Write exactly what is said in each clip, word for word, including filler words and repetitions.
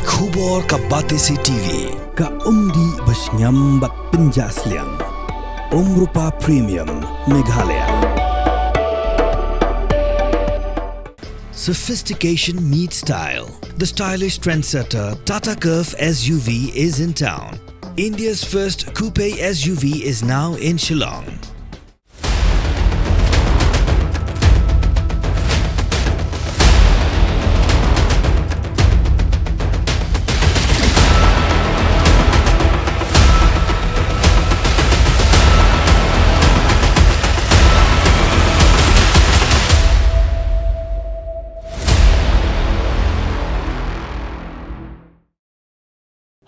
Khubor ka Batesi T V, ka umdih ba shngiam bad pynjah sliang. Umrupa Premium, Meghalaya. Sophistication meets style. The stylish trendsetter Tata Curvv S U V is in town. India's first coupe S U V is now in Shillong.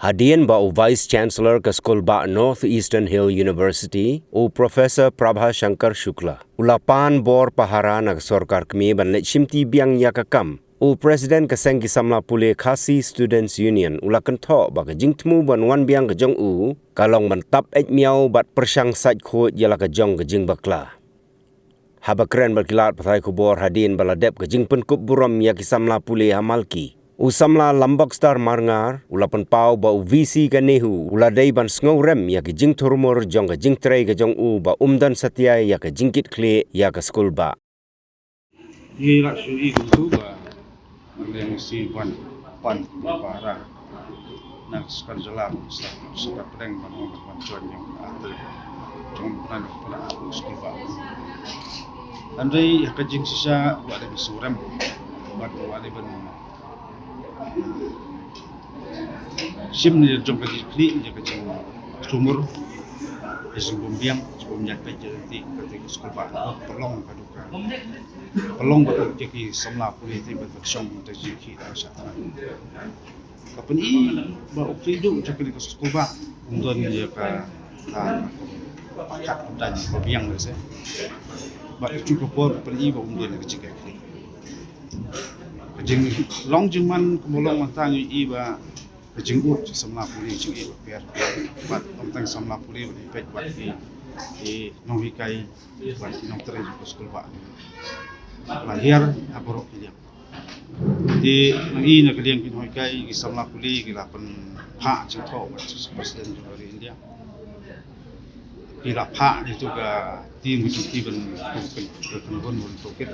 Hadien ba u Vice Chancellor ka Skulbah North Eastern Hill University, u Professor Prabha Shankar Shukla, u la pan bor pahara na ka sorkar kmie ban leit shimti biang ïa ka kam, u President ka seng ki samla pule Khasi Students Union u la kynthoh ba ka jingthmu ban wan biang ka jong u ka long ban tap eit miaw bad pyrshang sait khuid ïa la ka jong ka jingbakla. Haba kren bad ki lad pathai khubor hadien ba la dep ka jingpynkup burom ïa ki samla pule ha Malki, u samla Lambokstar Marngar u la pynpaw ba u V C ka NEHU u la dei ban sngewrem ïa ki jingthurmur jong ka jingtrei ka jong u ba um don satia ïa ka jingkitkhlieh ïa ka skulbah. Ngi la shu i kumtu ba ngi la ïa ngeit ban pan kumba ra na ka sorkar jylla, sa sa ka pdeng ban ong ban join ïa ka ater jong ban pan skulbah. Hynrei ïa ka jingshisha wat dei ban sngewrem bad wat dei ban shim ne jong ka jingkitkhlieh, ïa ka jingthurmur, ka jingbym biang, jingbym ïaid peit ïa ka skulbah, ka pynlong ka duka. Pynlong ba ïa ki samla pule te ba ka shong te jingkitkhlieh da sha than. Ka pyni ba u khlei duh jong kane ka skulbah um don ïa ka, ka, ka pakat u dang ba biang lehse. Ba ïa ka por pyni ba um don ïa ka jingkitkhlieh. Ka jinglong jingman kumba long mynta ngi i ba ka jingud jong samla pule jingim ba pher. Bad ym tang samla pule bad i peit bad i, i nonghikai bad i nongtrei jong ka skulbah. La hiar ha baroh ki liang. Te ngi na ka liang ki nonghikai, ki samla pule ki la pynphah jingthoh bad u President jong ka ri India. Ki la phah ïa tu ka team ka jong ki ban, ban, ban, ban, ban tohkit.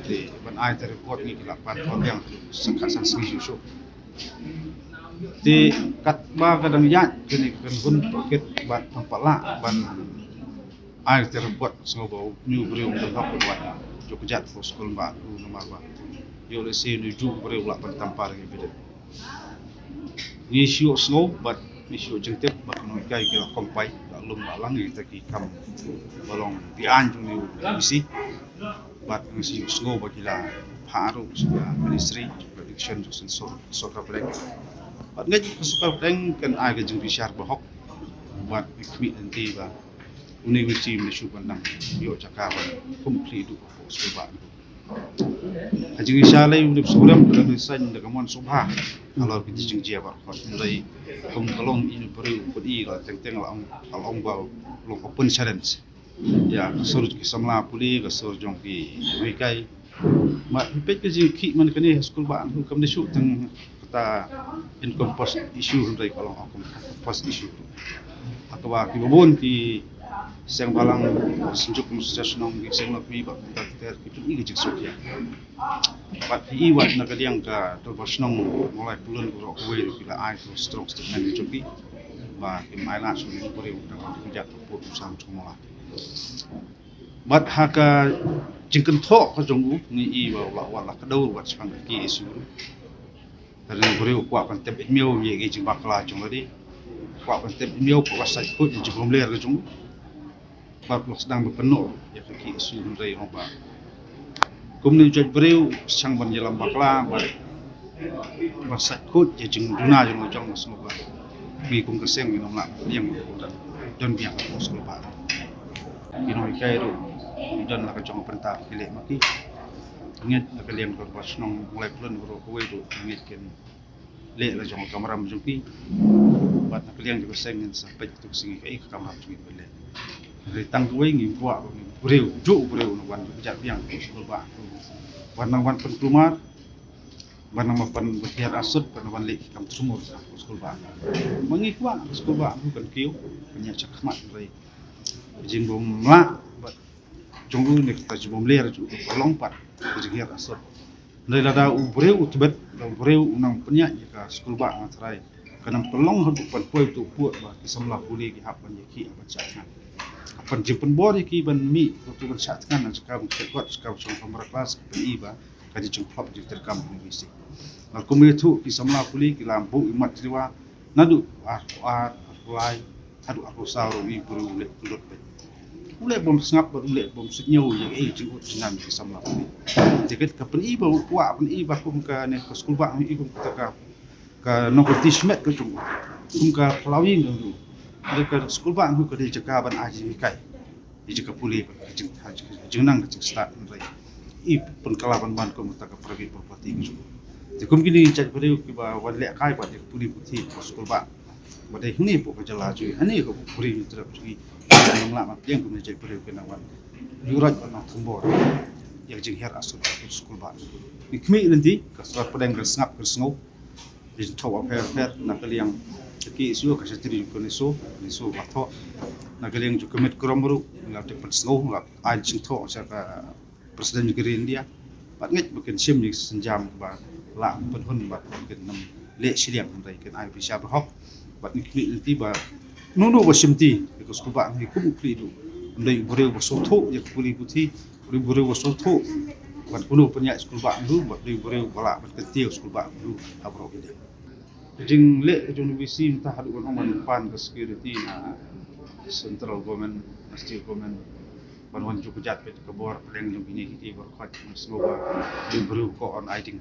Te ban ai te report ngi ki la pan report biang sa khatsan sngi shuh shuh. Te katba ka dang ïaid kane ka kynhun tohkit bad pynpaw lah ban ai te report, sngewbha une u briew um don hok ban wan jong ka jait ka skulbah, u namar ba ïoh lehse une u juh u briew u lah ban tam par ngi beit. Ngi shu ïohsngew bad ngi shu ïoh jingtip ba ki nonghikai ki la comply, la lum la lang ïa kita ki kam ba long beaiñ jong une u V C. Bad ngi shu ïohsngew ba ki la phah ruh sha ka ministry, sha ka direction jong ka sor-, sorkar pdeng. Bad ngeit ka sorkar pdeng kan ai ka jingbishar ba hok. Bad ngi khmih lynti ba une u V C um shu ban dang ïoh jaka ban kum khlieh duh ha u skulbah. Ka jingshisha lei u dep sngewrem, ka dang saiñ da ka mon sngewbha halor ki jingjia baroh. Hynrei kum ka long ine i briew u pyni la teng teng la ong, la ong ba long open challenge. Ïa ka sur ki samla pule, ka sur jong ki nonghikai. Bad phi peit ka jingkhih man kane ha skulbah, kam dei shuh tang kata encompass issue, hynrei ka long encompass issue. Ha kaba kiba bun ki seng bhalang, ki seng jong, ki seng shnong, ki seng lok, ki ba ki ter ki pyni ka jingsngewsih. Bad ki i wat na ka liang ka dorbar shnong Mawlai Pyllun baroh kawei ruh ki la ai ka strong statement jong ki ba kim ailad shuh ïa u briew uta ba u jait u pud u sam jong u Mawlai. Bad ha ka jingkynthoh ka jong u ngi i ba u la, u la kdew bad shaphang ka K S U. Ka dang briew u kwah ban tep ïa u ïa ki jingbakla jong lade. Kwah ban tep ïa u, kwah ban sait khuid ïa ka jingbymler ka jong u. Bad u la sdang ban pynnoh ïa ka K S U, hynrei u ong ba kumne u jait briew u shang ban ïalam bakla bad ban sait khuid ïa ka jingduna jong u, jong u sngewbha. Ngi kum ka seng ngi nym lah pdiang, don, don biang ha u skulbah. Ki nonghikai ruh ki don la ka jong ka bynta ki leh ma ki. Ngeit na ka liang ka dorbar shnong Mawlai Pyllun baroh kawei ruh ngeit kin leh la jong ka kamram jong ki. Bad na ka liang jong ka seng ngin sa peit ïa ka sngi kaei ka kamram jong ngi ban leh. Hynrei tang kawei ngi kwah ba une u briew, juh u briew, un wan jingpynjah biang ha u skulbah. Wan nang wan pynkulmar. Ban nang ban hiar asut ban wan leh ki kam thmu ha ka skulbah. Ma ngi kwah ka skulbah ruh kan kiew, kan ïa shah khmat ruh. Jingbym lah bad jong u ne kata jingbym leh ruh ka long pat ka jinghiar asut. Hynrei lada u briew u tbit, lada u briew u nang pynïaid ïa ka skulbah, nga tharai ka nang pynlong haduh ban poi tu pud ba ki samla pule ki hap ban ïa ki ban shah thngan. Ka pynjingpynbor ïa ki ban mih tu ban shah thngan na jaka ban khet kot, jaka ban shong kamra klas, ka pyni ba ka jingphlop jingtreikam ka university. Lada kum ïathuh ki samla pule ki la buh ïa mat jliwa naduh arphew ar, arphew lai haduh arphew saw ruh u briew u leh kyndot beit. U leh bym sngap bad u leh bym sngewthuh ïa ei jingud jingnan ki samla pule. Te ka pyni ba u kwah pyni ba kum kane ka skulbah hi kum kata ka ka nongkynti shimet ka jong u, kum ka phyllaw ïing ka jong u. Hynrei ka skulbah hi ka dei jaka ban ai jinghikai, dei jaka pule, ka jing, ka jingnang ka jingstad, hynrei i pynkylla ban ban kum kata ka private property ka jong u. Te kum kine ki jait briew kiba wan lehkai bad ïa ka pule puthi ka skulbah, ba dei hangne hapoh ka jylla jong ngi, hangne ka Bri Hynñiewtrep jong ngi, ngi lah ban pdiang kum kine ki jait briew ki nang wan ïuhroit bad nang thombor ïa ka jinghiar asut ka skulbah. Ngi khmih lynti, ka sorkar pdeng kan sngap kan sngew. Jingthoh bapher bapher na ka liang ka K S U, ka Secretary jong ka NESO, NESO ba thoh. Na ka liang jong ka Met Krong ruh, ngi la dep pynsngew, la ai jingthoh sha ka President jong ka ri India. Bad ngeit ba kin shim ïa ki sienjam ba lah pynhun bad kin ym leh shiliang, hynrei kin ai pisa ba hok. Bad ngi khmih lynti ba uno uno ba shimti ïa ka skulbah ngi kum u khlieh ruh, ym dei u briew ba sngewthuh ïa ka pule puthi, u dei u briew ba sngewthuh ban kumno pynïaid skulbah ngi, bad u dei u briew ba lah ban kyntiew skulbah ngi ha baroh ki liang. Ka jingleh ka jong U B C mynta haduh ban ong ban pan ka security na central government, na state government, ban wan ju kjat peit ka bor pdeng jong kine kiti bor khot, ban sngewbha u briew ko on ai ding.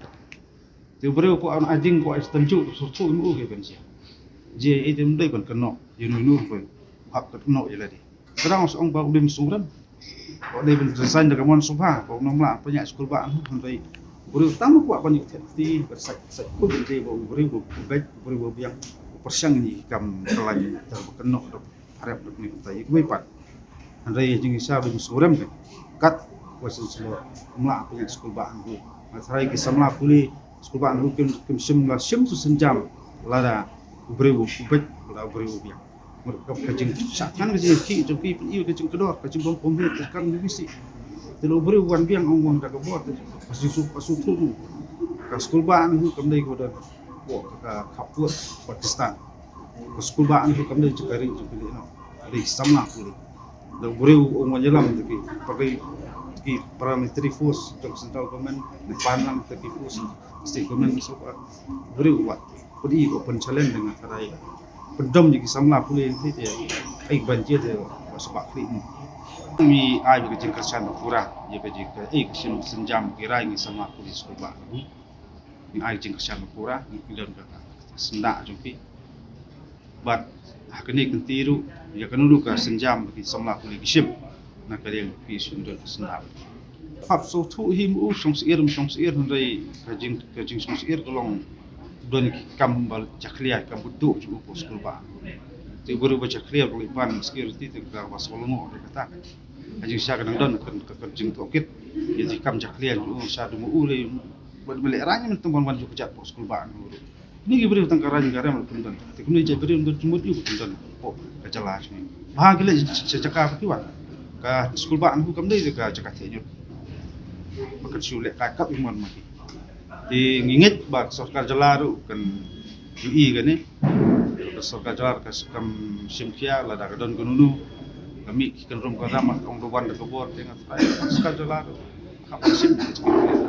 Te u briew ko on ai ding, ko ai stan ju, so so mu ke ban sia. Je e tem dei ban kynnoh ïa uno uno ko hap kynnoh ïa lade. Ka dang ong ba u dei mynsiem rem. Ba u dei ban resign da ka mon sngewbha, ba u nym lah pynïaid skulbah, hynrei u briew tang ma kwah ban ïoh thied kti, ba sait sait khuid u dei ba u briew ba beit, u briew ba biang, u pyrshang ïa ki kam kylla, ter ba kynnoh da arep da kane kata ïa kiwei pat. Hynrei jingïasaid ba mynsiem rem ka kat Western Sumbar, ym lah pynïaid skulbah ngi. Nga tharai ki samla pule skulbah ngi kim, kim shym la shim tu sienjam lada u briew u beit, lada u briew u biang. Mut ka, ka jingshah thngan, ka jingïakhih jong ki pyni ka jingkordor, ka jingbym pynhiar ka kam U B C. Te lada u briew u wan biang ong wan da ka bor, te ka sngewthuh, ka sngewthuh ka skulbah ngi kam dei ka don ka, ka khappud Pakistan. Ka skulbah ngi kam dei jong ka ri jong ki lehnoh, ka dei samla pule. Lada u briew u wan ïalam da ki, da ki paramilitary force jong central government, ne pan lang da ki force state government, so u briew u wat. Pudi ko pynchallenge da nga tharai pyndom ïa ki samla pule te, te ai ban je te ba sngewbha khlieh mo. Ngi ai ba ka jingkyrshan ba pura ïa ka jing, ka, eh, ka jingsienjam ki rai ngi samla pule skulbah. Ngi ai jingkyrshan ba pura, ngi don ka, ka syndah jong ki. Bad ha kane ka kynti ruh ïa kano kano ka sienjam ba ki samla pule ki shim, na ka liang phi sngewdon ka syndah. Hap sngewthuh hi mo, shong syier ym shong syier, hynrei ka jing, ka jingshong syier ka long don ki kam ba jakhlia, kam ba duk jong u skulbah. Te u briew ba jakhlia ba leh ban security te ka ba sngewlyngngoh ïa kata. Ka jingshah ka nang don ka, ka, ka jingtohkit ïa ki kam jakhlia jong u, shah dum u lei. Bad ba lehrain mynta ban wan ju kjat hapoh skulbah ngi ruh. Kine ki briew tang ka rain ka rem ruh kim don. Te kumne jait briew don jingmut ïa u kim don hapoh ka jylla jong ngi. Ba ha ki leit sha jaka ba ki wan, ka skulbah ngi kam dei ka jaka theh ñiut ba kan shu lehkai kap ïa ki mon ma ki. Te ngi ngeit ba ka sorkar jylla ruh kan ïohi kane. Ka sorkar jylla ka kam shim khia, lada ka don kano kano ka mih ki kynrum kynram, ka ong da wan da ka bor, te nga tharai ka sorkar jylla ruh ka ban shim ka jingkyrkhu.